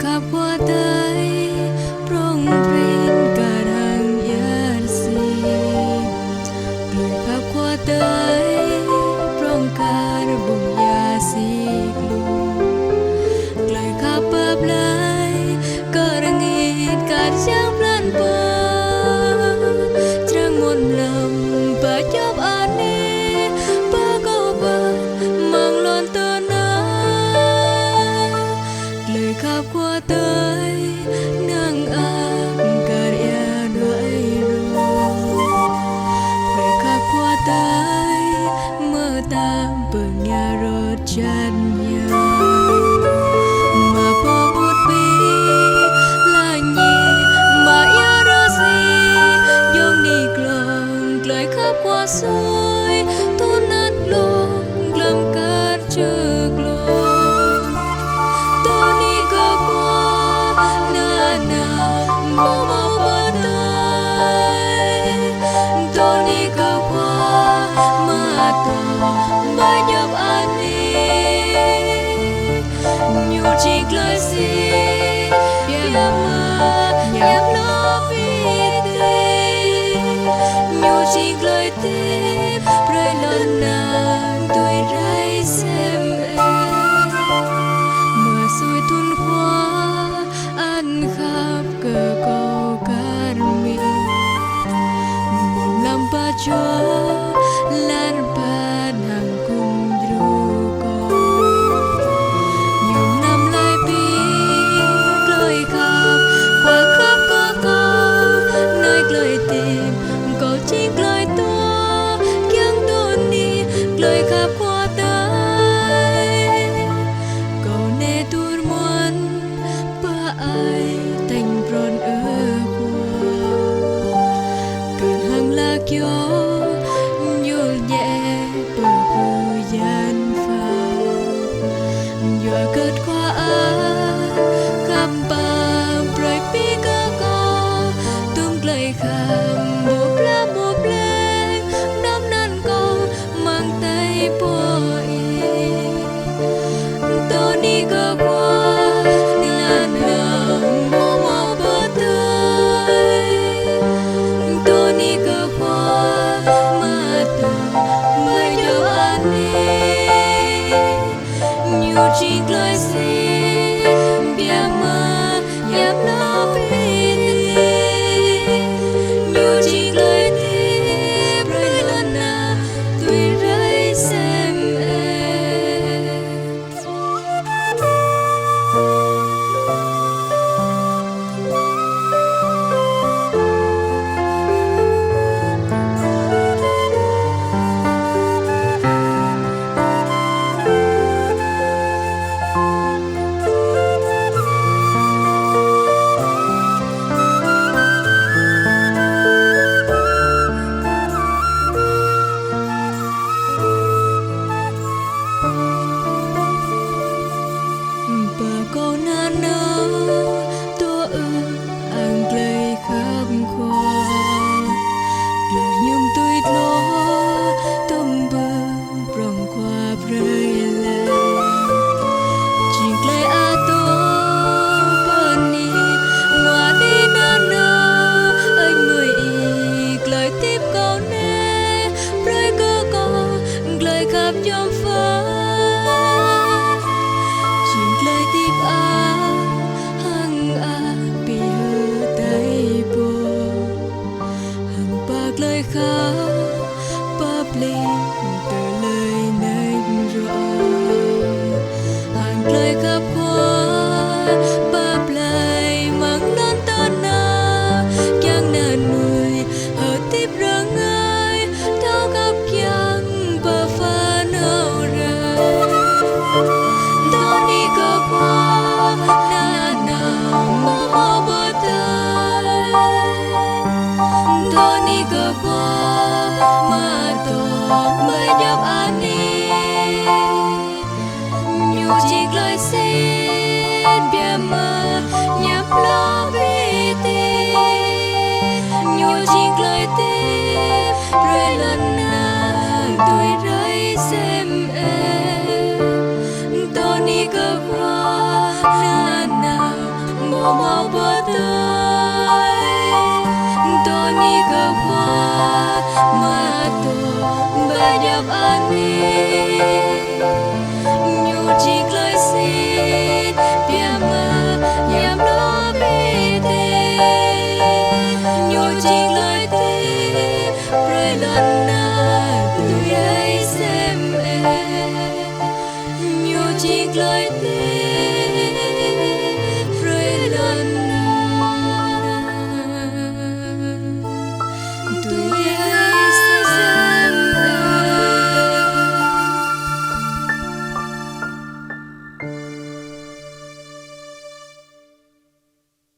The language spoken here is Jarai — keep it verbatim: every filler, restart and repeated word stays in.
Khăp Khua Adai prong prin kar hăng ia rơsĭ. Tơlơi khăp Khua Adai prong kar ƀong ia rơsĭ glông. Tơlơi khăp pơblai kar ngit kar jang blan pă. Črang mŭt mlam pơdjop anih pơkơwar amăng lŏn tơnah. Tơlơi khăp Khua Adai năng ăp kar ia đuaĭ rŏ. Tơlơi khăp Khua Adai mơtam pơngia rŏt čan ia. Mă pơƀut ƀing laĭ mă ia rơsĭ yŏng ni glông. Tơlơi khăp Khua sui tơnat glông glăm kar čơ glông. Tui anai kơ Khua nanao mơ̆ mơ̆ pơdơi. Tui anai kơ Khua mơtam pơdjop anih. Ñu jing tơlơi sĭt biă mă hiam lŏ pit tĭt. Ñu jing tơlơi hơdip brơi lŏn tơnah tui rai sem ĕp. Mơ̆ sui thŭn Khua ăn khăp kơ kâo kar mĭn. Mŭt mlam pơčô lar pơ̆t hăng gum djru kâo. Ñu năm laĭ ƀing tơlơi khăp Khua khăp kơ kâo. Nai tơlơi hơdip kâo jing tơlơi tuai kiăng tui anai tơlơi khăp Khua Adai. Kâo nao tur muăn pơ ai tañ prŏng ơ Khua. Kar hăng lăk yơh ñu ñĕ pơpŭ yan pha. Yua kơ Khua ăt khăp pap brơi ƀing kơ kâo. Tơm tơlơi khăp ƀu pla ƀu plĕng đăm anăn kâo amăng adai pô ih. Tui anai kơ Khua nanao mơ̆ mơ̆ pơdơi. Tui anai kơ Khua mơtam pơdjop anih. Ñu jing tơlơi sĭt biă mă hiam lŏ pit tĭt. Ñu jing tơlơi hơdip brơi lŏn tơnah tui rai sem ĕp. Pơkŏn nanao tui ư ang tơlơi khăp Khua. Tơlơi hiam tui tơlơi tơm bơ prong Khua brơi laih. Jing tơlơi atôm pơni ngua ti nanao ơi mơi ih tơlơi hơdip kâo nao brơi kơ kâo tơlơi khăp jom pha. Jing tơlơi hơdip ăh hăng ăh ƀing hơtai pô. Hăng pă tơlơi khăp pap lĕ tơlơi nač rŏ. Hăng tơlơi khăp Khua pap laih amăng lŏn tơnah kiăng anăn mơi hơdip rơngai thâo khăp kiăng pơpha nao rai. Tui anai kơ Khua nanao mơ̆ mơ̆ pơdơi. Tui anai kơ Khua mơtam pơdjop anih. Ñu jing tơlơi sĭt biă mă